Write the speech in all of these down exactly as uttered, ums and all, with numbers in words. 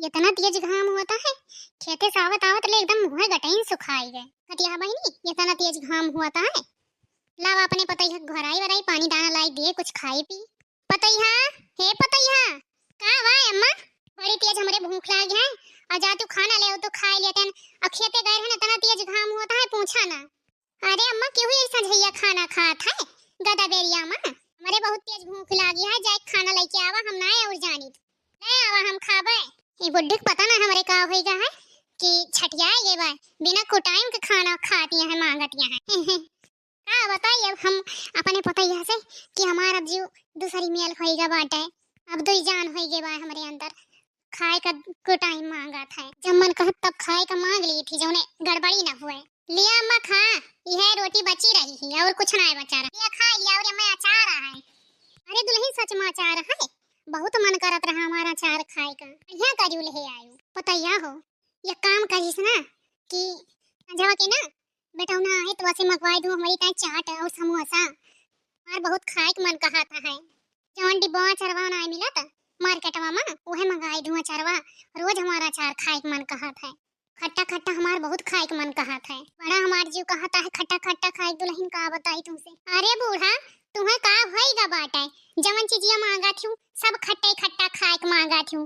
इतना तेज घाम होत है, खेते से आवत आवत ले एकदम मुँह गटइन सुखाई गए। कतिया बहिनी, इतना तेज घाम होत है, लावा अपने पतैया के घराई वराई पानी दाना लाई दिए, कुछ खाई पी। पतैया, हे पतैया, का बा अम्मा? बड़ी तेज हमरे भूख लागी है, और जा तू खाना ले तो खाई लेते हैं। और खेते गए हैं ना, इतना तेज घाम होत है, पूछा ना। अरे अम्मा, केहू ऐसा झैया खाना खात है गदा बेरिया में? हमरे बहुत तेज भूख लागी है, जाए खाना लेके आवा, हम ना और जानी। ले आवा, हम खाबे। ये बुड्ढी के पता ना हमरे का होइगा है कि छठिया ये बा, बिना कुटाइम के खाना खाती है, मांगती है। का बताई अब हम अपने पतैया से कि हमार अब जीव दूसरी मेल होइगा बाटे, अब दुई जान होइगे बा हमरे अंदर। खाए का कुटाइम मांगत है, जब मन कहत तब खाए का मांग ली थी, जौने गड़बड़ी ना हुए। लिया अम्मा खा, यह रोटी बची रही है और कुछ ना बचा रहा। लिया खा लिया, और मैं अचार है। अरे दुलहिन, सच में अचार है, बहुत मन करत रहा हमारा अचार खाए का। बढ़िया करियो ले आयो। पतैया हो, ये काम करिस ना कि संझवा के ना बेटौना है तो वसे मंगवाई दूँ हमारी ताई चाट और समोसा। हमार बहुत खाए के मन कहत है, जौन डिब्बा अचरवा ना मिलत मार्केटवा में, उहे मंगाई दूँ अचरवा। रोज हमारा अचार खाए के मन कहत है। खट्टा खट्टा हमार बहुत खाए के मन कहत है। बड़ा हमार जीव कहत है खट्टा खट्टा खाए के। दुलहिन, का बताई तुमसे। अरे बूढ़ा, तुम्हें का भइगा बाटे? जवन चीजिया मांगत हूँ, सब खट्टे खट्टा खाए के मांगत हूँ।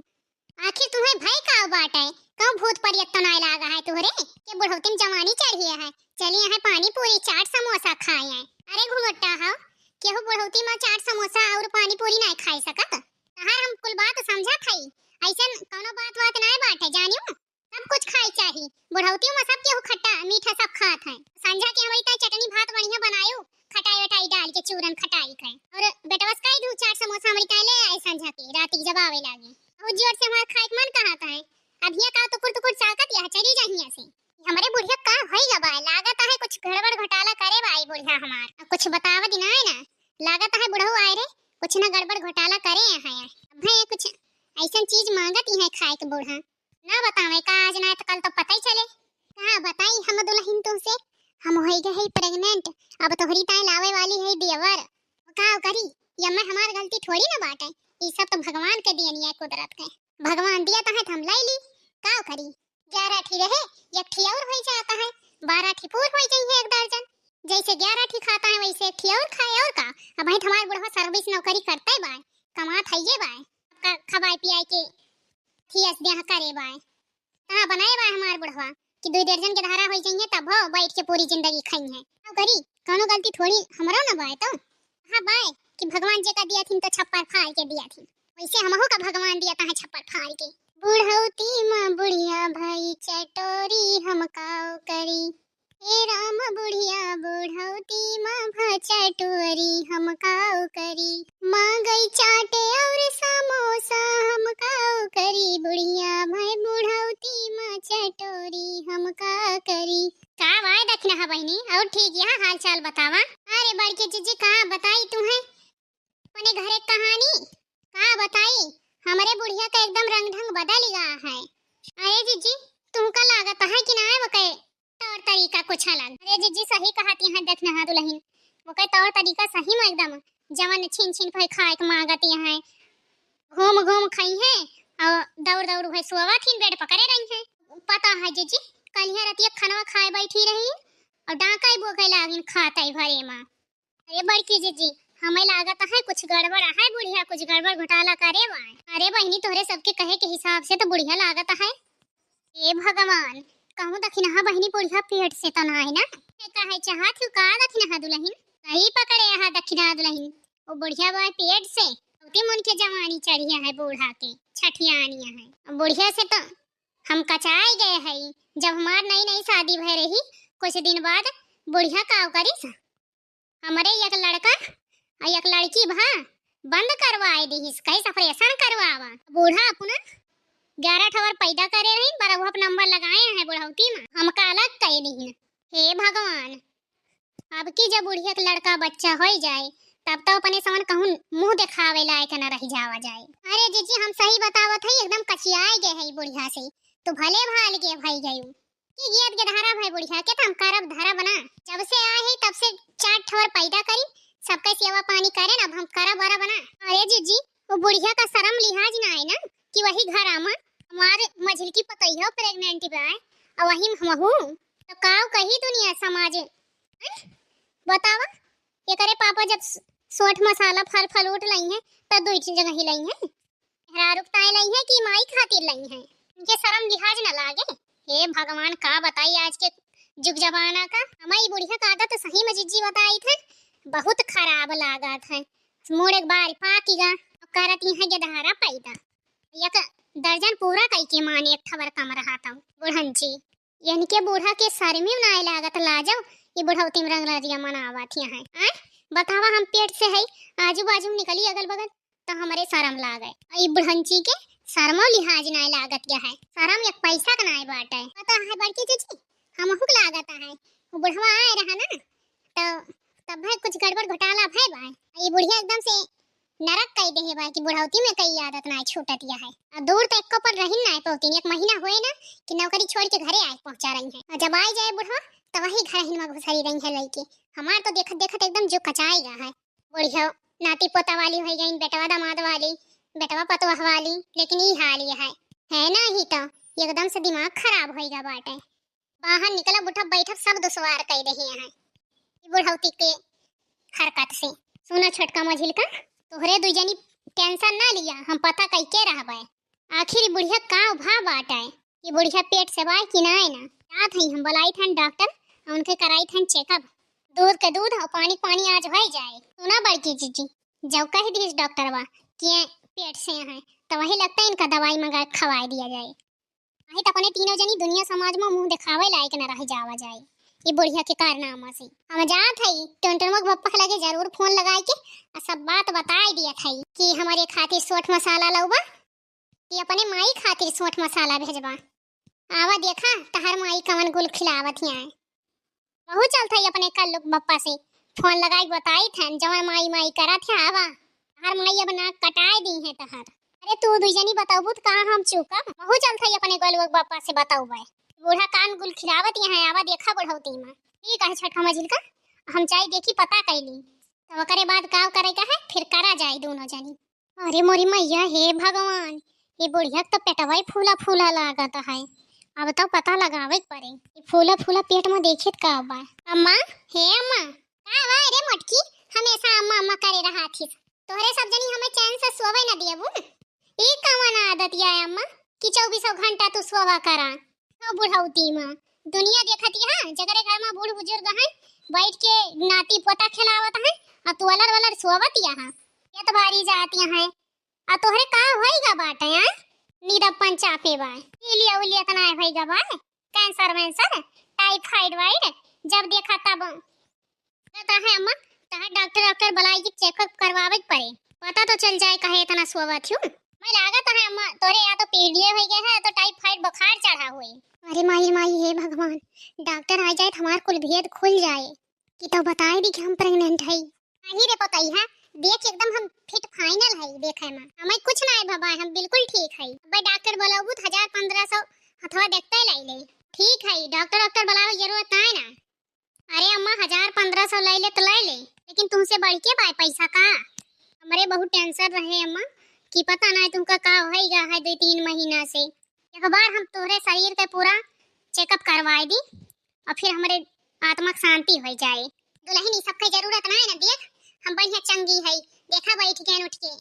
आखिर तुम्हें भय का बाटे? कहूँ भूत परियत तो नाय लागा है तोहरे के बुढ़ौती में जवानी चढ़ी है, चली है पानी पूरी चाट समोसा खाए हैं। अरे घुंघट्टा हो, केहू बुढ़ौती में चाट समोसा और पानी पूरी नाय खाए सकत? तहार हम कुल बात समझत हई, ऐसन कौनो बात वात नाय बाटे, जानियो। सब कुछ खाए चाही। बुढ़ौतियों में सब केहू खट्टा मीठा सब खात है। संझा के हमारी ताई चटनी भात बढ़िया बनायो, खटाई वटाई डाल के, चूरन खटाई के। और बेटवस कह दू चाट समोसा हमारी ताई ले आए संझा के, राती जब आवे लागे। बहुत जोर से हमार खाए के मन कहत है। अब हियाँ का टुकुर टुकुर चाकत यह चली जा हियाँ से। हमरे बुढ़िया का होई गवा, लागत है कुछ गड़बड़ घोटाला करे बा ई बुढ़िया हमार। अब कुछ बतावत ही ना है ना, लागत है बुढ़ऊ आए रे, कुछ ना गड़बड़ घोटाला करे हैं। अब है कुछ ऐसन चीज मांगत ही है खाए के बूढ़ा। ना बतावे का आज, ना तो कल तो पता ही चले। का बताई हम दुलहिन तुमसे, हम होई गए है प्रेग्नेंट, अब तोहरी ताई लावे वाली है देवर। का करी, ये मैं हमार गलती थोड़ी ना बाटे, ई सब तो भगवान के दियनी है कुदरत के। भगवान दिया तो है तो हम ले ली, का करी। ग्यारह ठी रहे, एक ठी और होई जाता है, बारह ठी पूर होई जाई है एक दर्जन। जैसे ग्यारह ठी खाता है वैसे एक ठी और खाए, और का। अब है हमार बुढ़वा सर्विस नौकरी करते बाय, कमात है ये बाय, का खवाए पियाए के थियस देह करे बाय। तना बनाए बाय हमार बुढ़वा कि दुई दर्जन के धारा होई जाइए, तब हो बैठ के पूरी जिंदगी खाई है। अब करी, कौनो गलती थोड़ी हमरो न बाय तो। हाँ बाय कि भगवान जे का दिया थी तो छप्पर फाड़ के दिया थी, वैसे हमहू का भगवान दिया ता है छप्पर फाड़ के। बुढ़ौती माँ बुढ़िया भाई चटोरी हम काव करी। हे राम बुढ़िया बुढ़ौती माँ भा चटोरी हम काव करी। माँ गई चाटे और समोसा हम काव करी। बुढ़िया भाई बुढ़ौती माँ चटोरी हम का करी। का बाय दखिनहा बहिनी, और ठीक यहाँ हाल चाल बतावा। अरे बड़की जीजी का बताई तुम्हें, अपने घरे कहानी का बताई, हमरे बुढ़िया का एकदम रंग ढंग बदल गया है। अरे जीजी, तुमका लागत है कि ना है वो कहे तौर तरीका कुछ अलग। अरे जीजी सही कहती हैं, देखना है दुलहिन, वो कहे तौर तरीका सही में एकदम जवन छीन छीन पे खाए के मांगती हैं, घूम घूम खाई हैं और दौड़ दौड़ वह सोवा थीन बेड पकड़े रही हैं। पता है जीजी, कल यहाँ रतिया खानवा खाए बैठी रही और डांका ही बोके लागिन खाते भरे माँ। अरे बड़की जीजी, हमें लागत है कुछ गड़बड़ है, बुढ़िया कुछ गड़बड़ घोटाला करे बा। अरे बहिनी, तोहरे सबके कहे के हिसाब से तो बुढ़िया लागत है। ए भगवान, कहूँ दखिनहा बहिनी बुढ़िया पेट से तो ना है ना? ए, काहे चाहत हूँ का दखिनहा दुलहिन? सही पकड़े यहाँ दखिनहा दुलहिन। वो बुढ़िया बा पेट से, बहुते मन के जवानी चढ़िया है बूढ़ा के, छठियानिया है। बुढ़िया से तो हम कचाए गए है, जब हमार नई नई शादी भय रही, कुछ दिन बाद बुढ़िया काव करिस, हमरे एक लड़का और एक लड़की भा बंद करवाए दिहिस, कहिस ऑपरेशन करवावा। बूढ़ा अपना ग्यारह ठवर पैदा करे रही, बरहुआ पे नंबर लगाए हैं बुढ़ौती में, हमका अलग कह दिहिन। हे भगवान, अब की जब बुढ़िया के लड़का बच्चा होई जाए, तब तो अपने समन कहूँ मुँह देखावे लायक न रह जावा जाए। अरे जीजी, हम सही बतावत है, एकदम कचियाए गए है बुढ़िया से, तो भले भाल के भई गयू। कि गियत के धारा भय बुढ़िया के त हम करब धरब ना। जब से आए है तब से चार ठवर पैदा करी, सबके सेवा पानी करे ना, अब हम करब वरब ना। अरे जीजी, वो बुढ़िया का शर्म लिहाज ना है ना कि वही घरा में हमारे मझिलकी पतोहियो pregnant बा, अउ वही में हमहू। तो काव कही दुनिया समाज, हैं? बतावा, एकरे पापा जब स-, सोंठ मसाला फल फ्रूट लइहैं, त दुइ जगह ही लइहैं। मेहरारू के ताईं लइहैं कि माई खातिर लइहैं? इनके शरम लिहाज न लागे? हे भगवान, का बताई आज के जुग जमाना का। हमारी बुढ़िया का आदत सही में जिज्जी बताइत है, बहुत खराब लागत है। मूड़ एक बार पाकी गा, करत ही है गेदहरा पैदा। एक दर्जन पूरा कई के माने एक ठवर कम रहा था बुढ़न जी। इनके बूढ़ा के शर्मी नाय लागत, लाजो, ये बुढ़ौती में रंग रजिया मनावत हिया है। आय, बतावा, हम पेट से है, आजू बाजू में निकली अगल बगल, तो हमरे शरम लागे। ई बुढ़ंची के शरमो लिहाज नाय लागत या है, शरम एक पैसा का नाय बाटे। पता है बड़की जीजी, हमहू के लागत है, वो बुढ़वा आए रहा ना, तो तब है कुछ गड़बड़ घोटाला भय बा। ई बुढ़िया एकदम से नरक कई देहे बा कि बुढ़ौती में कई आदत नाय छूटत या है। आ दूर तो एको पल रहिन नाय पौतीन, एक महीना होए ना कि नौकरी छोड़ के घरे आए पहुंचा रही है। और जब आई जाए बुढ़वा, तो वही घर हिनमा घुसरी रही है लइके। हमार तो देखत देखत एकदम जो कचाई गा है। बुढ़िया नाती पोता वाली होइ गईन, बेटवा दामाद वाली, बेटवा पतोह वाली, लेकिन ई हाल ये है, है ना ही तो एकदम से दिमाग खराब होइगा बाटे। बाहर निकलब उठब बैठब सब दुश्वार कई देहे हैं ई बुढ़ौती के हरकत से। सुना छोटका मझिलका, तोहरे दुइ जनी tension ना लिया, हम पता कई के रहबे। आखिर ई बुढ़िया का भा बाटे, ई बुढ़िया पेट से बाय कि नाय ना। जात हई हम बुलाइत हन डॉक्टर, आ उनके कराइत हन checkup। दूध के दूध और पानी के पानी आज होइ जाए। सुना बड़की जीजी, जब कह दीस डॉक्टरवा कि ये पेट से हैं, तो वही लगता है इनका दवाई मंगा के खवाए दिया जाए। नहीं तो अपने तीनों जनी दुनिया समाज में मुंह दिखावे लायक न रह जावा जाए। ये बुढ़िया के कारनामा से हम जात हई टुनटुनवा के पप्पा के लगे जरूर फोन लगाए के आ सब बात बताए दिया था कि हमारे खातिर सोंठ मसाला लउबा कि अपने माई खातिर सोंठ मसाला भेजबा। आवा देखा, तहर माई कवन गुल खिलावत ही आए। बहुत चलत है अपने कल्लू के बप्पा से फोन लगाई के बताई थन, जवन माई माई करत है, आवा। तहर माई अब नाक कटाए दी है तहर। अरे तू दुइ जनी बतौबू त का हम चूकब? बहुत चलत है अपने कल्लू के बप्पा से बतौबे। बूढ़ा कान गुल खिलावत यहाँ, आवा देखा बुढ़ौती में। ठीक है छोटका मझिलका, हम जाई देखी पता कैली, तो ओकरे बाद का करे का है, फिर करा जाए दोनों जनी। अरे मोरी मैया, हे भगवान, ये बुढ़िया के तो पेटवा ही फूला फूला लागत है। अब तो पता लगावे के पड़े, ये फूला फूला पेट में देखित का बा। अम्मा, हे अम्मा। का बा रे मोटकी, हमेशा अम्मा अम्मा करे रहा थी। तोहरे सब जनी हमें चैन से सोवे न दियबू। ई कवन आदत या अम्मा कि चौबीसों घंटा तू सोवा करा? हो बुढ़ौती में दुनिया देखत यहाँ, जकरे घर में बूढ़ बुजुर्ग हैं, बैठ के नाती पोता खिलावत हैं, और तू अलर वलर सोवत यहाँ, ये तो भारी जात यहाँ। आ तोहरे का होइगा बाटे, हैं? नींद अपन चापे बा। पीलिया उलिया तो ना होइगा बा? कैंसर वैंसर, टाइफाइड वाइड, जब देखा तब। कहता है अम्मा, तहार डॉक्टर, डॉक्टर बुलाई के checkup करवावे के पड़े, पता तो चल जाए काहे इतना सोवत हूँ। मैं लागत है अम्मा, तोरे या तो पीलिया होइ गया है, या तो टाइफाइड बुखार चढ़ा हुए। अरे माई, माई, हे भगवान, डॉक्टर आ जाए तो हमार कुल भेद खुल जाए, कि तो बताए दी कि हम pregnant है। नहीं रे पतैया, देख एकदम हम fit final है देखे में, हमें कुछ ना है बाबा, हम बिल्कुल ठीक है। भाई डॉक्टर बुलाबू तो हजार पन्द्रह सौ हथवा देखते लाई ले। ठीक है, डॉक्टर, डॉक्टर बुलावे जरूरत ना है ना। अरे अम्मा, हजार पन्द्रह सौ लै ले तो लै ले, लेकिन तुमसे बढ़ के बाय पैसा का? हमरे बहुत tension रहे अम्मा, कि पता ना है तुमका का होइगा है दो तीन महीना से। एक बार हम तोहरे शरीर के पूरा checkup करवाए दी और फिर हमरे आत्मा के शांति हो जाए। दुल्हन, ई सब के जरूरत ना है ना, देख हम बढ़िया चंगी है, देखा बैठ के उठ के।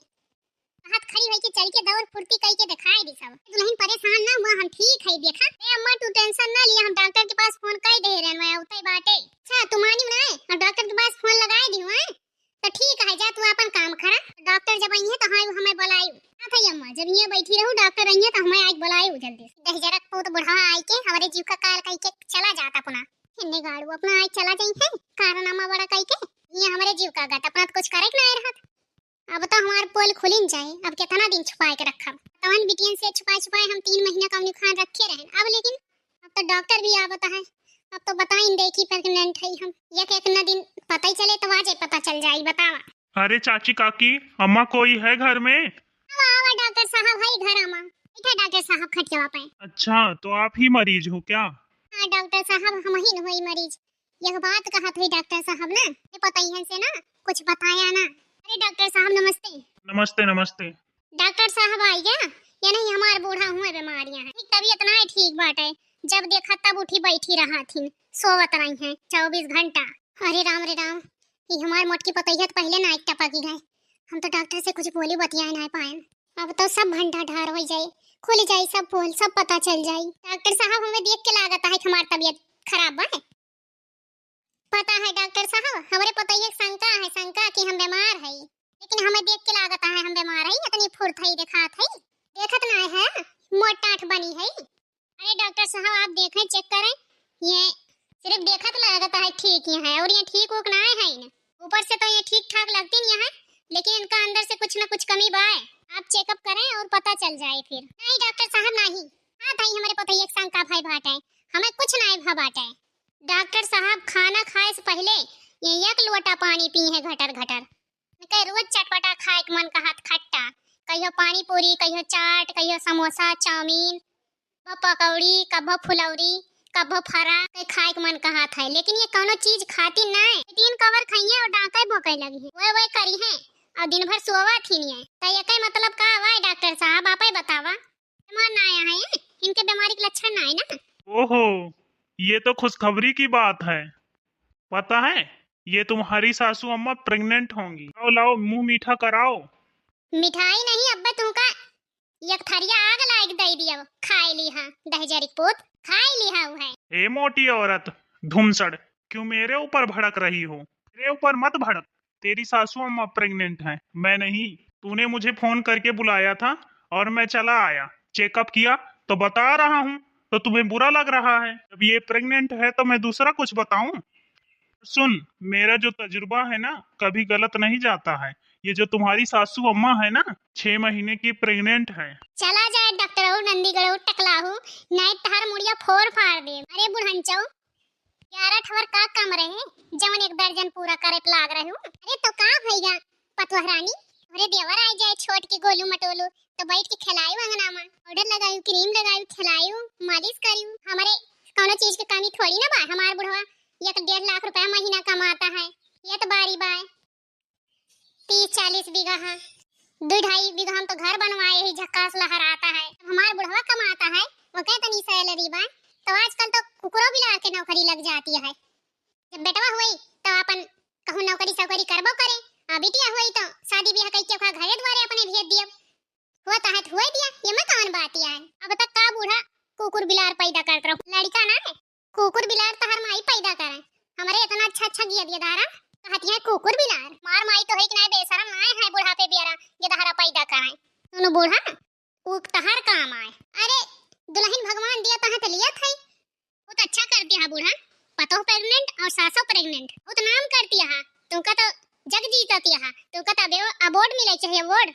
कहत खड़ी होई के चल के दौड़ फुर्ती कई के दिखाई दी सब। दुल्हन परेशान ना हुआ, हम ठीक है देखा। ए अम्मा तू tension ना लिया, हम डॉक्टर के पास फोन कर दे रहे हैं, मैं उतई बाटे। अच्छा तू मानी ना है, हम डॉक्टर के पास फोन लगाए दी हुआ है। तो ठीक है जा तू अपन काम करा, डॉक्टर जब आई है तो हाँ हमें बुलाई। हाँ भाई अम्मा जब ये बैठी रहू डॉक्टर आई है तो हमें आज बुलाई जल्दी से। दहिजरक पूत बुढ़वा आई के हमारे जीव का काल कई के चला जाता अपना। हिन्ने गाड़ू अपना आज चला जाई है कारनामा बड़ा कई के। ये हमारे जीव का गत अपना तो कुछ करे के ना रहत। अब तो हमार पोल खुलिन जाए, अब कितना दिन छुपाए के रखब? तवन बिटियन से छुपाए छुपाए हम तीन महीना का उन्हीं खान रखे रहन। अब लेकिन अब तो डॉक्टर भी आवत है, अब तो बताइन दे कि pregnant है हम। एक एक न दिन पता ही चले तो आज पता चल जाए, बतावा। अरे चाची काकी, अम्मा कोई है घर में? आवा, आवा डॉक्टर साहब है घर अम्मा। बैठा डॉक्टर साहब खटियावा पे। अच्छा, तो आप ही मरीज हो क्या? हाँ डॉक्टर साहब, हम ही न होई मरीज। एक बात कहत हुई डॉक्टर साहब ना, ये पतैहन से ना कुछ बताया ना। अरे डॉक्टर साहब नमस्ते। नमस्ते, नमस्ते। डॉक्टर साहब आई गया? ये नहीं हमार बूढ़ा हुआ बीमारियां हैं। तबीयत ना ठीक बाटे, जब देखा तब उठी बैठी रहत हिन, सोवत रही हैं चउबीस घंटा। अरे राम रे राम, ई हमार मोटकी पतोहिया त पहिले ना एक टपकी गए। हम तो डॉक्टर से कुछ बोली बतियाए ना पाए। अब तो सब भंडार ढार हो जाई, खुल जाई सब पोल, सब पता चल जाई। डॉक्टर साहब, हमें देख के लागत है कि हमार तबीयत खराब बा। पता है डॉक्टर साहब, हमरे पतोहिया के शंका है, शंका कि हम बीमार है, लेकिन हमें देख के लागत है हम बीमार है, इतनी फुर्त है, देखात है, देखत ना है, मोट टाठ बनी है। अरे डॉक्टर साहब, आप देखें, चेक करें, ये सिर्फ देखत लागत है ठीक ही है, और ये ठीक उक ना है ना। ऊपर से तो ये ठीक ठाक लगती नहीं है, लेकिन इनका अंदर से कुछ ना कुछ कमी बा है। आप चेकअप करें और पता चल जाए फिर। नहीं डॉक्टर साहब, नहीं। हाँ ताई, हमरे पतोहिया के शंका भय बाटे, हमें कुछ नहीं भा बाटे। डॉक्टर साहब खाना खाए से पहिले ये एक लोटा पानी पी है घटर घटर। इनके रोज चटपटा खाए के मन कहत, खट्टा, कहियो पानी पूरी, कहियो चाट, कहियो समोसा, चाउमीन, कभो पकौड़ी, कभो फुलौरी, कभो फरा, के खाए के मन कहत है, लेकिन ये कौनो चीज खाती नहीं। दिन कवर खाइए और डांके भोंके लगी है, वह वह करी है और दिन भर सोवा थी नहीं है। तो ये कई मतलब का हुआ है डॉक्टर साहब, आप ही बतावा। बीमार ना आया है, इनके बीमारी के लक्षण ना है ना। ओहो, ये तो खुशखबरी की बात है। पता है, ये तुम्हारी सासू अम्मा प्रेग्नेंट होंगी। लाओ, लाओ, मुंह मीठा कराओ। मिठाई नहीं, अब्बे तुमका एक थरिया आग लायक दे दिया, खाए ली हाँ, दहजरी पूत, खाए ली हाँ है। ए मोटी औरत, धुमसड़, क्यों मेरे ऊपर भड़क रही हो? मेरे ऊपर मत भड़क। तेरी सासू अम्मा प्रेग्नेंट है, मैं नहीं। तूने मुझे फोन करके बुलाया था और मैं चला आया, चेकअप किया तो बता रहा हूँ, तो तुम्हें बुरा लग रहा है। जब ये प्रेग्नेंट है तो मैं दूसरा कुछ बताऊं? सुन, मेरा जो तजुर्बा है ना, कभी गलत नहीं जाता है। ये जो तुम्हारी सासू अम्मा है ना, छह महीने की प्रेग्नेंट है। चला जाए डॉक्टर नंदीगढ़ टकलाहू, नहीं तहार मुड़िया फोर फाड़ दे। अरे बुढ़ंचौ, ग्यारह ठवर का कम रहे, जवन एक दर्जन पूरा करे पे लाग रहे हो। अरे तो का भैया, पतोह रानी, अरे देवर आ जाए छोट के गोलू मटोलू, तो बैठ के खिलायू अंगना में, पाउडर लगायू, क्रीम लगायू, खिलायू, मालिश करियो। हमारे कौनो चीज के कमी थोड़ी ना बा। हमार बुढ़वा एक डेढ़ लाख रुपया महीना कमाता है, ये तो बारी बाय, तीस चालीस बीघा है, दो ढाई बीघा हम तो घर बनवाए ही, झक्कास लहराता है। हमार बुढ़वा कमाता है, वो कहे तनी सैलरी बा, तो आजकल तो कुकुरो बिलार के नौकरी लग जाती है। जब बेटवा हुई तो अपन कहूँ नौकरी सौकरी करबो करे, आ बिटिया हुई तो शादी ब्याह कइके ओकरा घरे द्वारे अपने भेज दियब। हुआ तो है तो हुए दिया, ये में कौन बात है? अब तक का बूढ़ा कुकुर बिलार पैदा करत रहो, लड़का ना है, कुकुर बिलार तहर माई पैदा करे। हमारे इतना अच्छा अच्छा गिया दिया दारा, कहती है कुकुर बिलार। मार माई तो है कि ना, बेशरम ना है, बुढ़ापे बियारा ये दहरा पैदा करे। सुनो बूढ़ा, ऊ तहर काम आए। अरे दुल्हन भगवान दिया तहाँ तो लिया था, बहुत अच्छा कर दिया है बूढ़ा, पतोह प्रेग्नेंट और सासो प्रेग्नेंट, बहुत नाम कर दिया है। तुमका तो जग जीता दिया है, तुमका तो अबे अवार्ड मिले चाहिए, अवार्ड।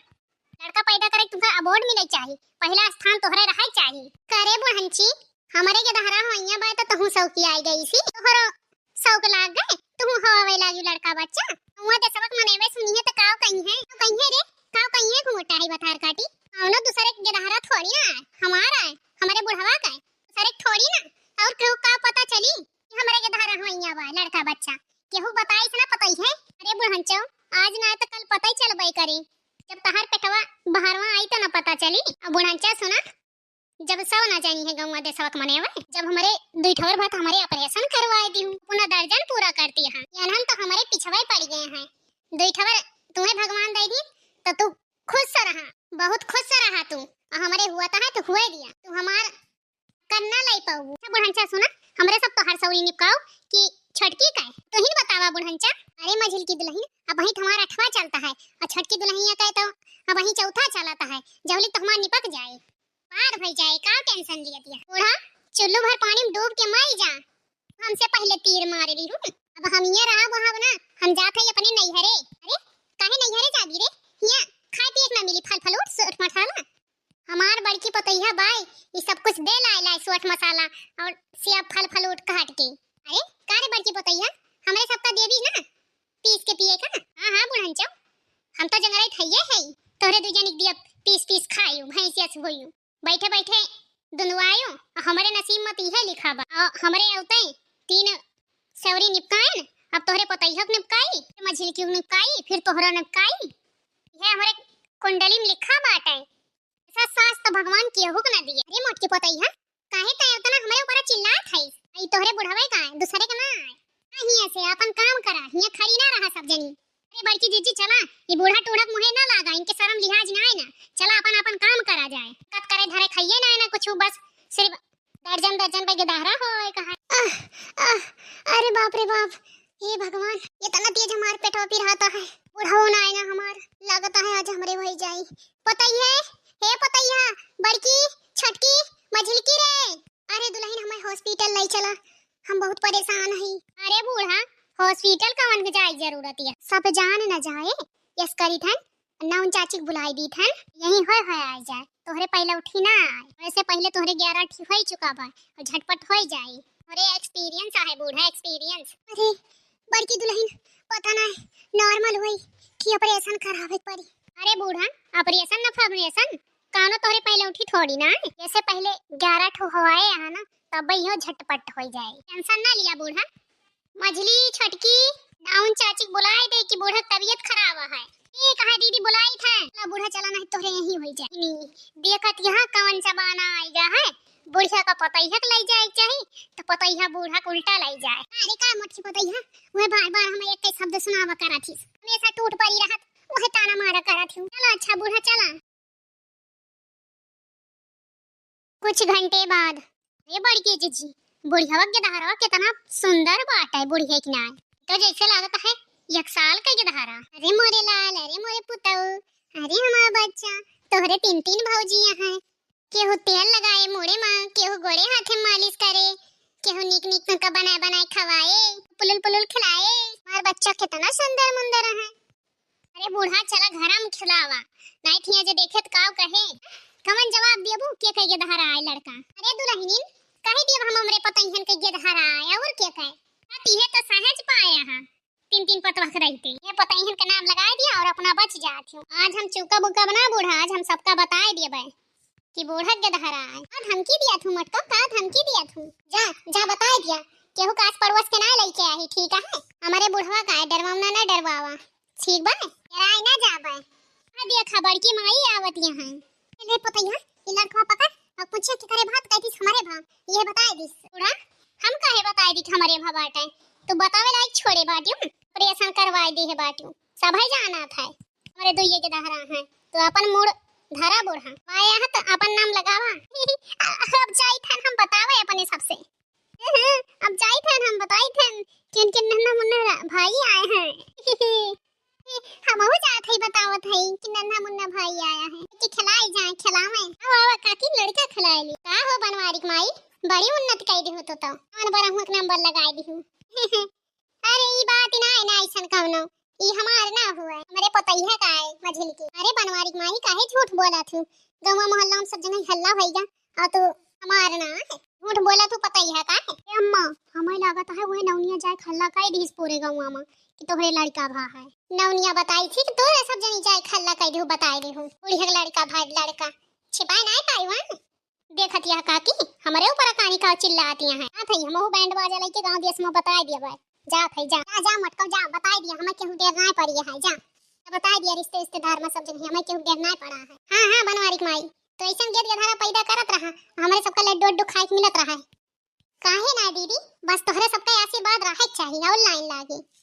लड़का पैदा करे तुमका अवार्ड मिले चाहिए, पहला स्थान तोहरे रहे चाहिए। करे बुढ़ंची, हमरे के दहरा होइया बा तो तहू सौकी आई गई सी, तोहरो शौक लाग गए, तू हवावे लागी लड़का बच्चा। हुआ दे सबक मनेवे सुनी है तो काव कहीं है, काव कहीं है रे, काव कहीं है घुमटा है बथार काटी। कौनो दूसरे के दहरा थोड़ी ना है, हमारा है, हमारे बुढ़वा का है, दूसरे के थोड़ी ना। और केहू का पता चली कि हमरे के दहरा होइया बा लड़का बच्चा, केहू बताई से ना पता ही है। अरे बुढ़ंचो, आज ना तो कल पता ही चलबे करी, जब तहार पेटवा बहरवा आई तो ना पता चली। अब बुढ़ंचा सुना, जब सब ना जानी है गौवा देशवा के मनेवा, जब हमरे दुई ठोर भात हमरे ऑपरेशन करवाए दी हूँ, अपना दर्जन पूरा करती है। यानहन तो हमरे पिछवा ही पड़ गए हैं। दुई ठोर तुम्हें भगवान दे दी तो तू खुश से रहा, बहुत खुश से रहा तू। और हमरे हुआ तो है तो हुए दिया, तू हमार करना लाई पाऊ। अच्छा बुढ़ंचा सुना, हमरे सब तोहार सौरी निपकाओ कि छोटकी का है। तू ही न बतावा बुढ़ंचा। अरे मझिल की दुल्हन, अब वही तुम्हारा अठवा चलता है और छोटकी दुल्हनिया का है तो अब वही चौथा चलता है। जौली तो हमार निपक जाए, पार भई जाए, का टेंशन लिया दिया। बूढ़ा, चुल्लू भर पानी में डूब के मर जा, हमसे पहले तीर मार ली हूँ। अब हम ये रहा वहाँ ना, हम जात है अपने नैहरे। अरे काहे नैहरे जाबी रे, यहाँ खाए पिए के ना मिली, फल फलूट सोट मठाला। हमार बड़की पतोहिया बाय, ई सब कुछ दे लाए लाए सोट मसाला और सेब फल फलूट काट के। अरे का रे बड़की पतोहिया, हमरे सबका देबी ना पीस के पिए का? हाँ हाँ बुढ़ंचो, हम तो जंगरई थइये है, तोहरे दू जनिक दिया पीस पीस खायू, भैंसिया से होयू। बैठे बैठे दुनवायो, आ हमरे नसीब में तो इहे लिखा बा। आ हमरे औते तीन सौरी निपकाइन, अब तोहरे पतैहक निपकाई, फिर मझिलकी निपकाई, फिर तोहरा निपकाई। इहे हमरे कुंडली में लिखा बाटे। अच्छा सास तो भगवान केहू के ना दिए। अरे मोटकी पतोहिया, काहे तै उतना हमरे ऊपर चिल्लात है? ई तोहरे बुढ़वे का है, दूसरे का ना है। हियाँ से अपन काम करा, हियाँ खड़ी ना रहा सब जनी। अरे बड़की जीजी चला, ई बूढ़ा टूढ़ा के मुँहे ना लागा, इनके शर्म लिहाज ना है ना। चला अपन अपन काम करा जाए। कत करे धरे खाइए ना है ना कुछ, बस सिर्फ दर्जन दर्जन पे गेदहरा होए का है। आह, आह, अरे बाप रे बाप, हे भगवान, इतना तेज हमार पेटवा पिराता है। बुढ़ऊ ना आए ना हमार, लागत है आज हमरे वही जाई। पतोहिए, हे पतोहिया, बड़की, छोटकी, मझिलकी रे। अरे दुल्हन, हमें hospital ले चला, हम बहुत परेशान हई। अरे बूढ़ा, hospital कवन के जाए जरूरत है? सब जान न जाए, यस करी थन, नौन चाची के बुलाई दी थन, यही होए होए आ जाए, तोहरे पहले उठी ना आए। वैसे पहले तोहरे ग्यारह ठी हो चुका बा, और झटपट हो जाई। अरे experience आहे बूढ़ा, experience। अरे बड़की दुल्हन, पता ना normal होई कि operation करावे के पड़ी। अरे बूढ़ा, operation न operation, कानो तोहरे पहले उठी थोड़ी ना है। जैसे पहले ग्यारह ठो हवाए यहाँ ना, तब यो झटपट हो जाए, tension ना लिया बूढ़ा। मझली, छोटकी, नाउन चाची के बुलाए दे कि बूढ़ा के तबीयत खराब है। ए, कहा दीदी बुलाई था, ला बूढ़ा चला नहीं तोहरे यहीं होई जाए। नी, देखत यहाँ कवन जमाना आइगा है, बुढ़िया का पतोहिया के लई जाए के चाही, तो पतोहिया बूढ़ा के उल्टा लई जाए। अरे का मोटकी पतोहिया, वह बार बार हमें एक ही शब्द सुनावा करा थी, हमेशा टूट पड़ी रहत, वह ताना मारा करा थी। चला अच्छा बूढ़ा चला। कुछ घंटे बाद, "अरे बड़की जीजी, बुढ़िया के गेदहरवा कितना सुंदर बाटे बुढ़िया के नाय। तो जैसे लागत है एक साल का गेदहरा।" अरे मोरे लाल, अरे मोरे पुतऊ, अरे हमार बच्चा, तोहरे तीन तीन भौजी हैं। केहू तेल लगाए मुड़े मा, केहू गोड़े हाथे मालिश करे, केहू निक निक का बनाए बनाए खवाए, पुलुल पुलुल खिलाए। हमार बच्चा कितना सुंदर मुंदर है। अरे बूढ़ा, चला घरा में खिलावा, नाहीं थिया जे देखे त काव कहे। कवन जवाब देबू, के कह गेदहरा आए लड़का? अरे दुल्हनिन, कह दियब हम हमरे पतोहियन के गेदहरा आए, और के कहे? बात इहे तो सहज पाया हा, तीन तीन पतोह के रहते। ये पतोहियन के नाम लगाए दिया और अपना बच जात हो। आज हम चुका बुका बना बूढ़ा, आज हम सबका बताए दिए बे। कि बूढ़ा गेदहरा आए। का धमकी दिया थू मटका, का धमकी दिया थू? जा, जा बताए दिया, केहू का आस पड़ोस के ना लइके आही, ठीक है? हमरे बुढ़वा का है, डरवावना ना डरवावा, ठीक बा? डराए ना जाबे। आ देखा बड़की माई आवत यहाँ। ले पतैया, ई लड़का पकड़ और पूछे कि करे भात कहती हमरे भा, ये बताए दिस। बूढ़ा, हम काहे बताए दी कि हमरे भा बाटे? तू बतावे लायक छोड़े बाटियो, operation करवाए दी है बाटियो, सब है जानत है। हमरे दुइये गेदहरा हैं, तो अपन मूड़ धरा बूढ़ा। आया है तो अपन नाम लगावा। अब जाई थन हम बतावे अपने सबसे। अब जाई थन हम बताई थन कि उनके नन्हा मुन्ना रा-, भाई आए हैं। हमहू जात है बतावत है कि नन्हा मुन्ना भाई आया है, कि खिलाई जाए, खिलावे। अब आवा काकी लड़का खिलाए ली। का हो बनवारी के माई, बड़ी उन्नति कई दी हो तो, तो। कौन बड़ा हुआ नंबर लगाए दी हूँ। अरे ई बात ना है ना ऐसन कौनो, ई हमार ना हुआ, हमरे पतैया का है मझिल की। अरे बनवारी के माई काहे झूठ बोला थू, गौवा मोहल्ला में सब जगह हल्ला होइगा, और तू हमार ना है, झूठ बोला थू पतैया का है। ए अम्मा, हमें लागत है वह नौनिया जाए हल्ला कई दीस पूरे गौवा में कि तोहरे लड़का भा है। नौनिया बताई थी कि तोहरे सब जनी जाए हल्ला कई दीहू, बताई दीहू बुढ़िया के लड़का भा लड़का छिपाए ना पाई वहाँ। देखत यह काकी, हमरे ऊपर कानी का चिल्लात यहाँ है। जात है, हमहू बैंड बाजा लेके गाँव देश में बताए दिया बा। जात है, जा। जा, जा, मटकव, जा, बताए दिया, हमें केहू देर ना पड़ी है, जा। बताए दिया रिश्ते, रिश्तेदार में सब जगह, हमें केहू देर ना पड़ा है। हाँ, हाँ, बनवारी के माई, तो ऐसन गेद गधारा पैदा करत रहा, हमरे सबका लड्डू उड्डू खाए के मिलत रहा है। काहे ना दीदी, बस तोहरे सबका आशीर्वाद रहे के चाहिए और लाइन लागे।